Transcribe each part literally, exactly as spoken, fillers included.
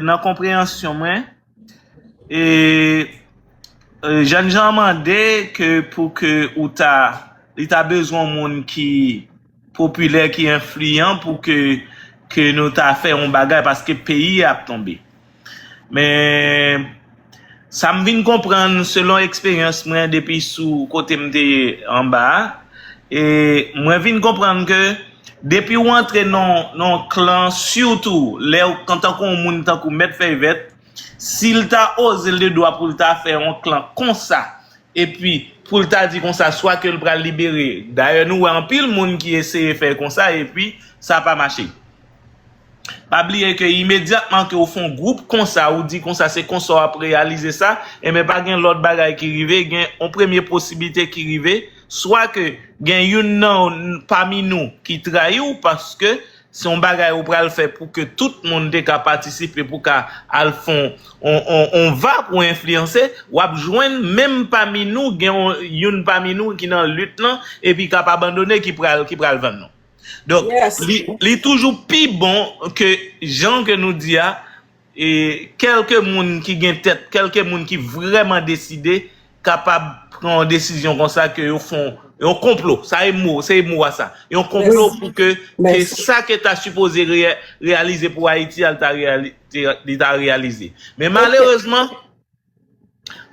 Nan konpreyansyon mwen, e, e, jènjan an mande ke pou ke ou ta, li ta bezwen yon moun ki popilè, ki enfliyan pou ke, ke nou ta fè yon bagay paske peyi a ap tonbe. Men, sa m vin konprann selon eksperyans mwen depi sou kote m te ye anba a, e mwen vin konprann ke depi w antre nan, nan klan, sitou lè w, antanke yon moun tankou Mèt Fèy Vèt, si l ta oze l de dwa pou l ta fè yon klan konsa, epi pou l ta di konsa, swa ke l pral libere. Dayè, nou wè anpil moun ki eseye fè konsa, epi sa pa mache. Pa bliye ke imedyatman ke w fè yon gwoup konsa, ou di konsa se konsa w ap reyalize sa, enben pa gen lòt bagay ki rive, gen yon premye posiblite ki rive, swa ke gen youn nan pami nou ki trayi w paske se yon bagay ou pral fè pou ke tout moun te ka patisipe, pou ka al fè yon, yon, yon, yon va pou enfliyanse, w ap jwenn menm pami nou, gen yon, youn pami nou ki nan lit lan, epi k ap abandone, ki pral, ki pral vann nou. Donk, li, li toujou pi bon ke jan ke nou di a, e kèlke moun ki gen tèt, kèlke moun ki vrèman deside, kapab pran yon desizyon konsa ke yo fè yon, yon konplo. Sa e mo, se mo a sa. Yon konplo pou ke, ke sa ke ta sipoze reyalize pou Ayiti a, li ta, reyali, li ta reyalize. Men malerezman,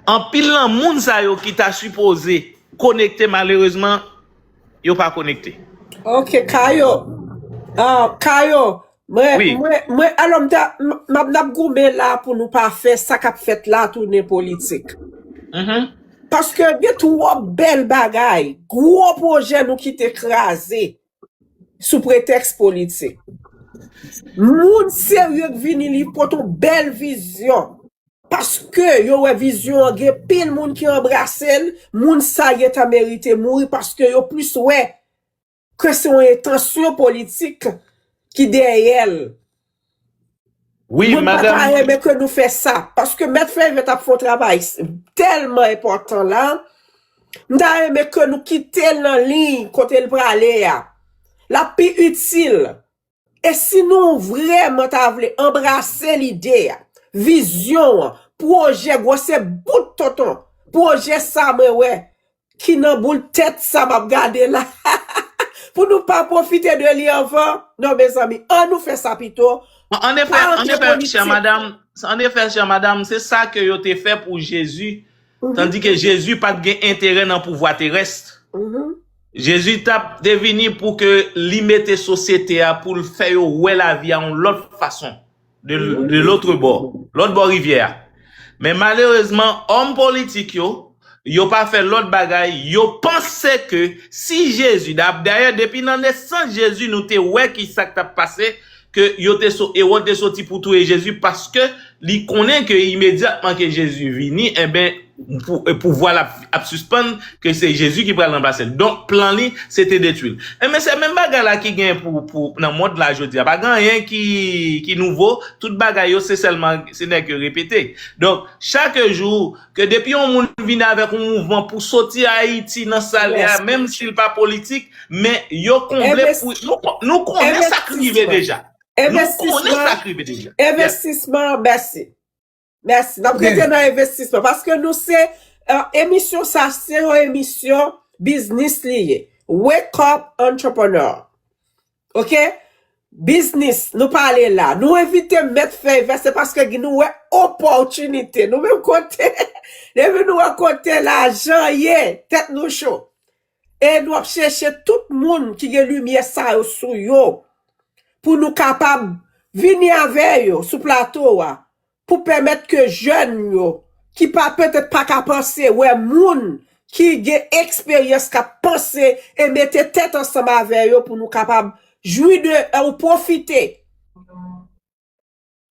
anpil nan moun sa yo ki ta sipoze konekte, malerezman, yo pa konekte. Ok, Kayo. Ah, Kayo, mwen, mwen, mwen, alò, m ta, m, m ap, n ap goumen la pou nou pa fè sa k ap fèt la tounen politik. Paske gen twòp bèl bagay, gwo pwojè nou kite kraze sou pretèks politik. Moun serye k vini, li pote yon bèl vizyon. Paske yo wè vizyon an, gen pil moun ki anbrase l, moun sa yo ta merite mouri paske yo plis wè ke se yon entansyon politik ki dèyè l. Wi, madanm. Mwen pa ta renmen ke nou fè sa, paske Mèt Fèy Vèt ap fè yon travay tèlman enpòtan la, m ta renmen ke nou kite l nan liy kote l prale a. L ap pi itil. E si nou vrèman ta vle anbrase lide a, vizyon an, pwojè gwosè bout tonton, pwojè sa mwen wè ki nan boul tèt sa m ap gade la, pou nou pa pwofite de li anvan, non, mezanmi, ann nou fè sa pito. An efè, an efè, chè madanm, an efè, chè madanm, se sa ke yo te fè pou Jezi, tandike Jezi pa t gen enterè nan pouvwa terès. Jezi t ap te vini pou ke li mete sosyete a, pou l fè yo wè lavi a yon lòt fason, de, de lòt bò, lòt bò rivyè a. Men malerezman, òm politik yo, yo pa fè lòt bagay, yo panse ke si Jezi, da, dayè, depi nan nesans Jezi, nou te wè ki sa k t ap pase, ke yo te so, Ewòd te soti pou touye Jezi, paske li konnen ke imedyatman ke Jezi vini, enben, pou, e pouvwa l ap, ap sispann, ke se Jezi ki pral ranplase l. Donk, plan li, se te detwi l. Enben, se menm bagay la ki gen pou, pou, nan mond la jodi a. Pa gen anyen ki, ki nouvo, tout bagay yo, se sèlman, se nèg yo repete. Donk, chak jou, ke depi yon moun vin avèk yon mouvman pou soti Ayiti nan sa l ye a, menm si l pa politik, men yo konble pou, nou, nou konnen sa k rive deja. Nou konnen sa k rive deja. Envestisman, mèsi. Mèsi. N ap rete nan envestisman. Paske nou se, eh, emisyon sa, se yon emisyon biznis li ye. Wake up, entrepreneur. Ok? Biznis, nou pale la. Nou envite Mèt Fèy Vèt, se paske nou wè opòtinite. Nou menm kote, depi nou wè kote lajan ye, tèt nou cho. E nou ap chèche tout moun ki gen limyè sa yo sou yo, pou nou kapab vini avè yo sou plato a, pou pèmèt ke jèn yo, ki pa, petèt pa ka panse, wè moun ki gen eksperyans k ap panse e mete tèt ansanm avè yo pou nou kapab jwi de, e, ou pwofite.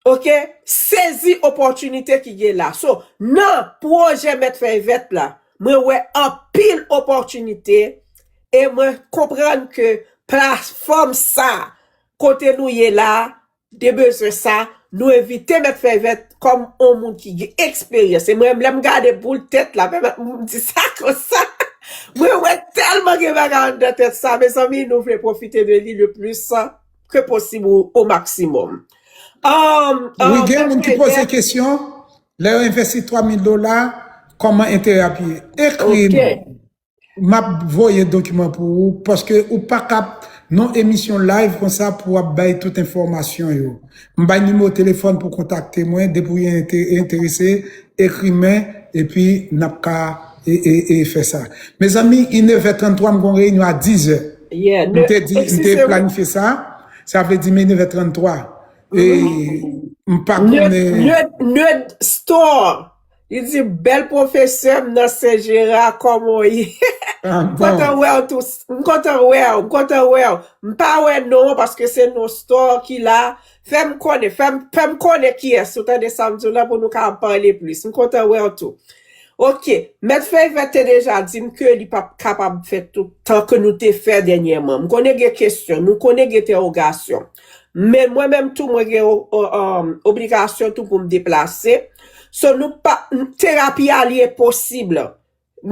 Ok? Sezi opòtinite ki gen la. So, nan pwojè Mèt Fèy Vèt la, mwen wè anpil opòtinite e mwen konprann ke platfòm sa, kote nou ye la, te bezwen sa, nou envite Mèt Fèy Vèt kòm on moun ki gen eksperyans. E mwen, lè m gade boul tèt la, m di sa konsa. Mwen wè tèlman gen bagay anndan tèt sa, mezanmi, nou vle pwofite de li le plis ke posib ou o maksimòm. Wi, gen moun ki poze kesyon, lè yo envesti twa mil dola, kòman enterè ap ye? Ekri m. M ap voye dokiman pou ou, paske ou pa ka nan emisyon live konsa pou w ap bay tout enfòmasyon yo. M bay nimewo telefòn pou kontakte mwen, depi w enterese, ekri mwen, epi n ap ka e, e, e fè sa. Mezanmi, i nevè tranntwa, m gon reyinyon a dizè. M te di, m te planifye sa, sa vle di men nevè tranntwa. E m pa konnen. Nerd Store. Li di, bèl pwofesè m nan Sen Jera, kòman w ye? M kontan wè w tou. M kontan wè w, m kontan wè w. M pa wè non an paske se non store ki la. Fè m konnen, fè m, fè m konnen kiyès ou tande sa m di w la pou nou ka pale plis. M kontan wè w tou. Ok, Mèt Feyvè te deja di m ke li p ap kapab fè tout tan ke nou te fè dènyèman. M konnen gen kesyon, nou konnen gen entèwogasyon. Men mwen menm tou, mwen gen o- o- um, obligasyon tou pou m deplase. So, nou pa, terapi a li enposib.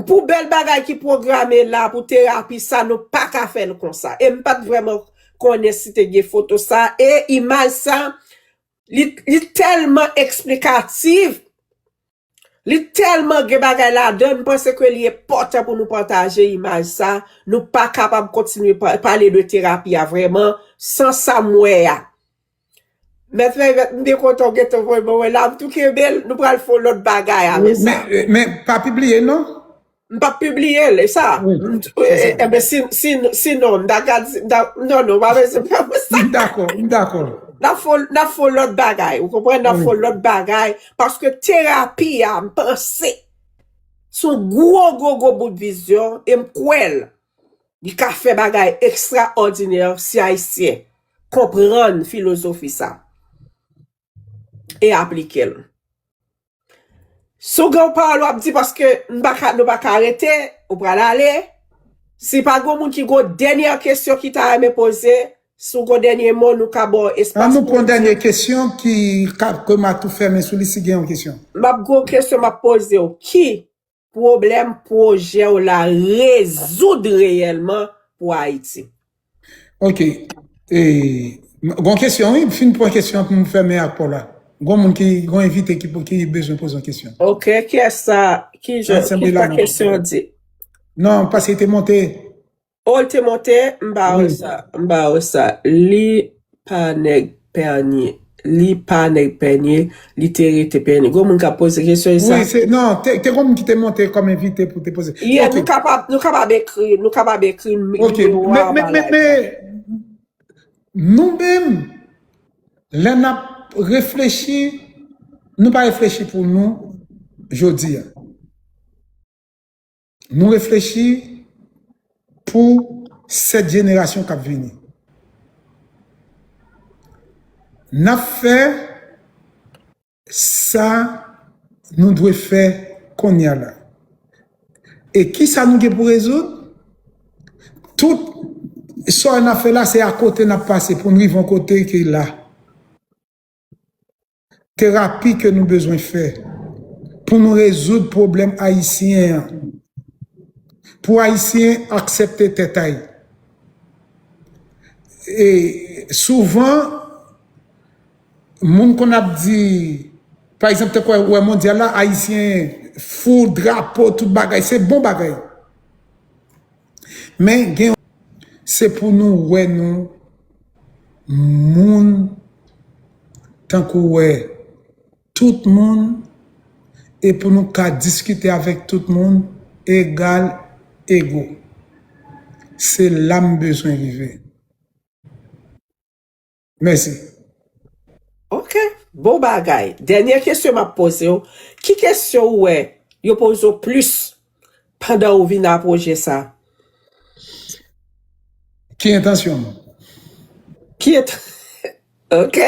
Pou bèl bagay ki pwograme la, pou terapi sa, nou pa ka fè l konsa. E m pa t vrèman konnen si te gen foto sa. E imaj sa, li, li tèlman eksplikatif, li tèlman gen bagay ladan, m panse ke li enpòtan pou nou pataje imaj sa. Nou pa kapab kontinye pa- pale de terapi a vrèman san sa m wè a. Mèt Vèvèt, m byen kontan w gentan voye ban mwen la, m tou kenbe l, nou pral fè yon lòt bagay avè sa. Men, men pa pibliye non. M p ap pibliye l, e sa. Wi, m- se e- sa. Eben, si, si, sinon, m ta gad, m ta, non, non, pa bezwen fè pou sa. M dakò, m dakò. N ap fè, n ap fè yon lòt bagay, ou konprann? N ap fè yon lòt bagay, paske terapi a, m panse, se yon gwo, gwo, gwo bout vizyon, e m kwè l. Li ka fè bagay ekstraòdinè si Ayisyen konprann filozofi sa e aplike l. Si w gen yon pawòl w ap di, paske n pa ka, nou pa ka rete, ou pral ale. Si pa gen moun ki gen yon dènyè kesyon ki ta renmen poze, si w gen yon dènyè mo, nou ka ba w espas pou w di. An nou pran dènyè kesyon ki ka, ke m a tou fèmen sou li si gen yon kesyon. M ap gen yon kesyon, m ap poze w. Ki pwoblèm pwojè w la rezoud reyèlman pou Ayiti? Ok. E, m- gon kesyon, wi. M fin pran kesyon pou m fèmen ak pa w la. Gon moun ki, gon envite ki, ki bezwen poze yon kesyon. Ok, kiyès sa? Ki jan, ki sa kesyon an di? Non, paske li te monte. O, l te monte, m ba w sa, m ba w sa. Li pa nèg Pènye. Li pa nèg Pènye, li te rete Pènye. Gon moun k ap poze kesyon sa? Wi, se, non, te, te gon moun ki te monte kòm envite pou te poze. Yeah, nou kapab, nou kapab ekri, nou kapab ekri nimewo a. Ok, men, men, men, men, nou menm, lè n ap reflechi, nou pa reflechi pou nou jodi a. Nou reflechi pou sèt jenerasyon k ap vini. N ap fè sa nou dwe fè kounye a la. E kisa nou gen pou rezoud? Tout sa n ap fè la, se akote n ap pase pou n rive yon kote ki la. Terapi ke nou bezwen fè pou nou rezoud pwoblèm ayisyen an. Pou ayisyen aksepte tèt a y. E souvan, moun konn ap di, pa egzanp, tankou wè mondyal la, ayisyen fou, drapo, tout bagay, se bon bagay. Men gen, se pou nou wè nou moun tankou wè tout moun e pou nou ka diskite avèk tout moun egal ego. Se la m bezwen rive. Mèsi. Ok, bon bagay. Dènyè kesyon m ap poze w, ki kesyon ou wè yo poze w plis pandan ou vin a pwojè sa? Ki entansyon m? Ki ent- Ok.